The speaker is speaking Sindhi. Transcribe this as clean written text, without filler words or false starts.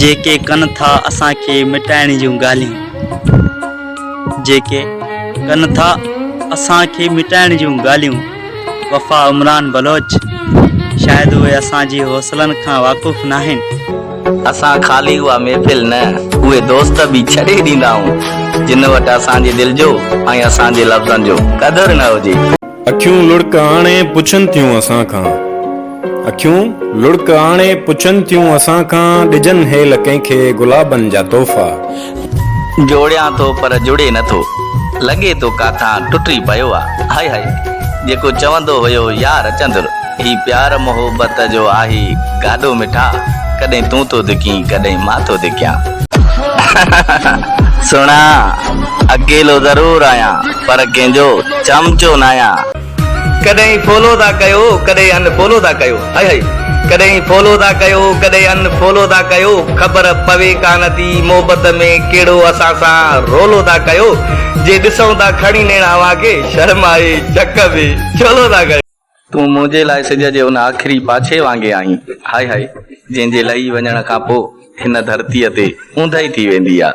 جيڪي ڪن ٿا اسان کي مٽائڻ جون ڳالهيون. جيڪي ڪن ٿا اسان کي مٽائڻ جون ڳالهيون. وفا عمران بلوچ شايد اهي اسان جي حوصلن کان واقف ناهن. اسان خالي اها محفل نه اهي دوست به ڇڏي ڏيندا آهيون جن وٽ اسان جي دل جو ۽ اسان جي لفظن جو قدر نه هجي. اکيون لڙڪ آڻي پڇن ٿيون اسان کان. اکيون لڙڪ آڻي پڇن ٿيون اسان کان ڏجن هيل ڪنهن کي گلابن جا تحفا. جوڙيان ٿو پر جڙي نه ٿو. لڳي ٿو ڪاٿان ٽٽي پيو آ. هائي هائي جيڪو چوندو هيو يار چندر هي پيار محبت جو آهي گاڏو مٺا ڪڏهن تون ٿو ڌڪين ڪڏهن مان ٿو ڌڪيان. سهڻا اڪيلو ضرور آهيان پر ڪنهن جو چمچو ناهيان. ڪڏهن فالو ٿا ڪيو ڪڏهن ان فالو ٿا ڪيو هائي هائي ڪڏهن فالو ٿا ڪيو ڪڏهن ان فالو ٿا ڪيو خبر پوي ڪانه ٿي محبت ۾ ڪهڙو اسان سان رولو ٿا ڪيو جي ڏسون ٿا کڻي نيڻ اوهان کي شرمائي چڪ ۾ چولو ٿا ڪيو. تون منهنجي لاء سج جي ان آخري پاڇي وانگي آهين هائي هائي جنهن جي لهي وڃڻ کان پوء هن ڌرتيء تي اوندهه ئي ٿي ويندي آ.